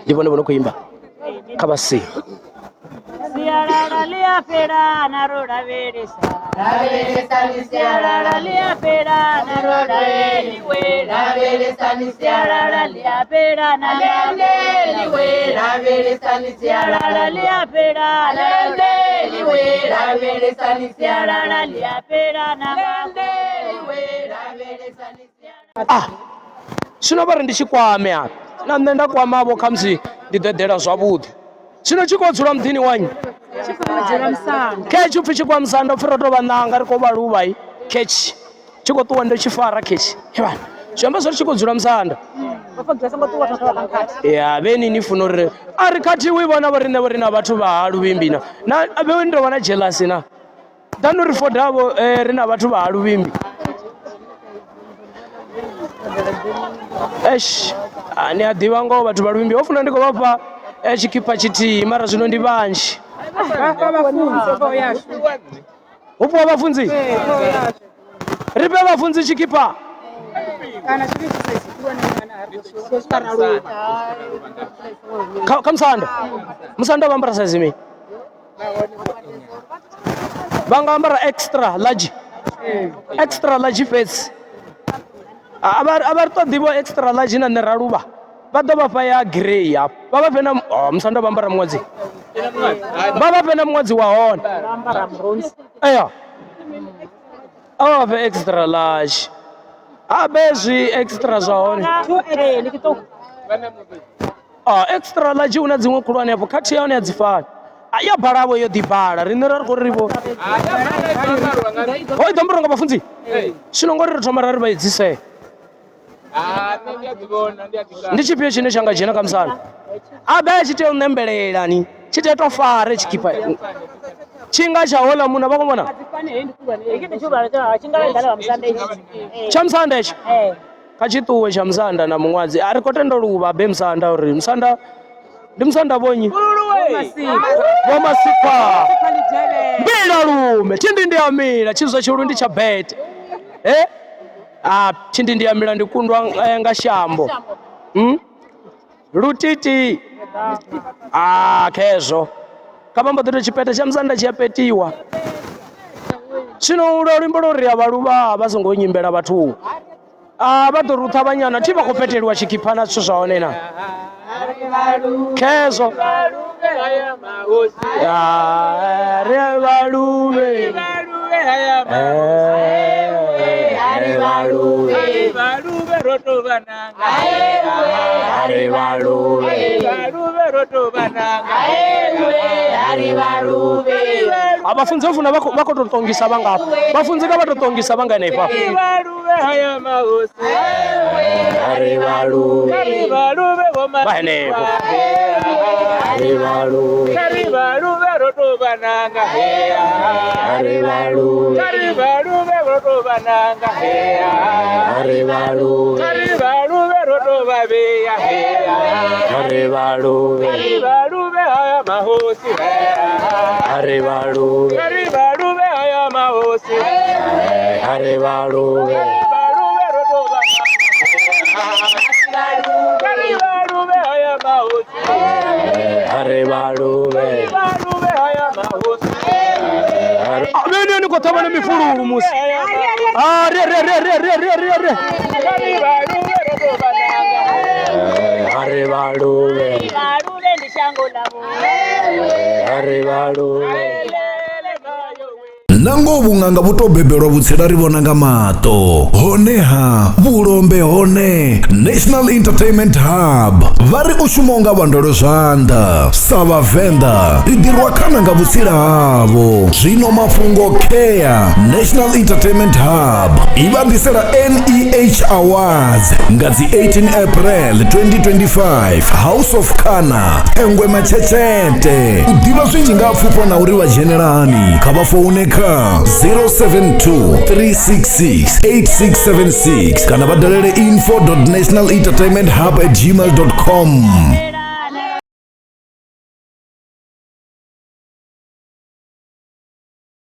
Ndi vhone vho no khou imba kha vha si. Sialala ḽi a fhela na ro lavhelesa. Lavhelesani Sialala ḽi a fhela na ro lavheliwe. Lavhelesani Sialala ḽi a fhela na Lendeliwe, lavhelesani Sialala ḽi a fhela na Lendeliwe, lavhelesani Sialala ḽi a fhela na Lendeliwe, lavhelesani Ah, zwino vha ri ndi tshi kwame hafha na nṋe nda kwamavho khamusi ndi ḓo eḓela zwavhuḓi. Zwino tshi khou dzula muḓini wa nnyi? Khetshi upfhi tshi kwa musanda upfhi ro tou vha ṋanga ri khou vha luvha i khetshi tshi khou ṱuwa ndo tshi fara khetshi vhana zwi amba zwori tshi khou dzula musanda. Ya vheni ni funa uri a ri khathiwi vhona vho riṋe vho ri na vhathu vha ha luvhimbi na na vhe ni tou vha na jealousy na. Ḓani uri fodavho ri na vhathu vha ha luvhimbi. Eish ni a ḓivha ngoho vhathu vha luvhimbi ho funa ndi khou vha fha tshikhipha tshithihi mara zwino ndi vhanzhi. Hu fhiwa vhafunzi? Ri fhe vhafunzi tshikhipha. Kha musanda. Musanda vha ambara size mini? Vha nga ambara extra large. Extra large fhedzi. A vha ri ṱoḓi vho extra large na nṋe ra luvha. Vha ḓo vha fha ya grey hafha. Vha vha fhe na oh, musanda vha ambara muṅwadzi. Vha vha fhe na muṅwadzi wa hone. Eya. A vha fhe extra large. Habe zwi extra zwa hone. Ah, extra large hu na dziṅwe khulwane afho khathihi ya hone a dzi fani. Ah, ya balavho yo ḓi bala riṋe ra ri khou ri vho ho i ḓo ambariwa nga vhafunzi zwino ngori ri thoma ra ri vha edzisee ndi tshifhio tshine tsha nga dzhena kha musanda a be tshi tea u ṋembelela ni tshi tea to fare tshikipa tshi nga tsha hola muna vha khou vhona tsha musanda hetshi kha tshi ṱuwe tsha musanda na muṅwadzi a ri khou tenda luvha be musanda uri musanda ndi musanda vhonyi vho masikwa mbila lume thindi ndi ya mila tshizwa tshihulu ndi tsha bete e a thindi ndi ya mila ndi kundwa nga shambo hmm? Lutiti a khezwo kha vha mbo ḓi to tshipete tsha musanda tshi a petiwa zwino ulwo luimbo lwo ri a vha luvha vha songo nyimbela vhathu a vha ḓo ri u ṱavhanyana thi vha khou peteliwa tshikhipha na zwithu zwa hone na khezwo ri vha luvhe ri vha luvhe ri vha luvhe a vhafunzi vha funa vha khou tou ṱongisa vha ngafha vhafunzi kha vha tou ṱongisa vha nga henefha ri vha luvhe vha henefho ri vha luvhe ri vha luvhe ri vha luvhe ri vha luvhe ri vha luvhe ri vha luvhe ri vha luvhe vhene ni khou ṱhavha na mifululu musi a re re re re re re re re ri vha luvhe Vhaluvhe ndi shango ḽavho. ri vha luvhe. Nangoho vhuṅanga vhu tou bebelwa vhutsila ri vhona nga maṱo. Honeha, vhulombe hone, National Entertainment Hub vha ri u shuma unga vhandolo zwanḓa. Sa Vhavenḓa ri ḓirwa khana nga vhutsila havho. Zwino mafhungo khea, National Entertainment Hub i vha ḓisela NEH Awards nga dzi 18 April 2025 House of Khana, Thengwe Matshetshete. U ḓivha zwinzhi nga ha pfufho na uri vha dzhenela hani, kha vha foune kha 072 366 8676 kana vha dalele info.nationalentertainmenthub@gmail.com.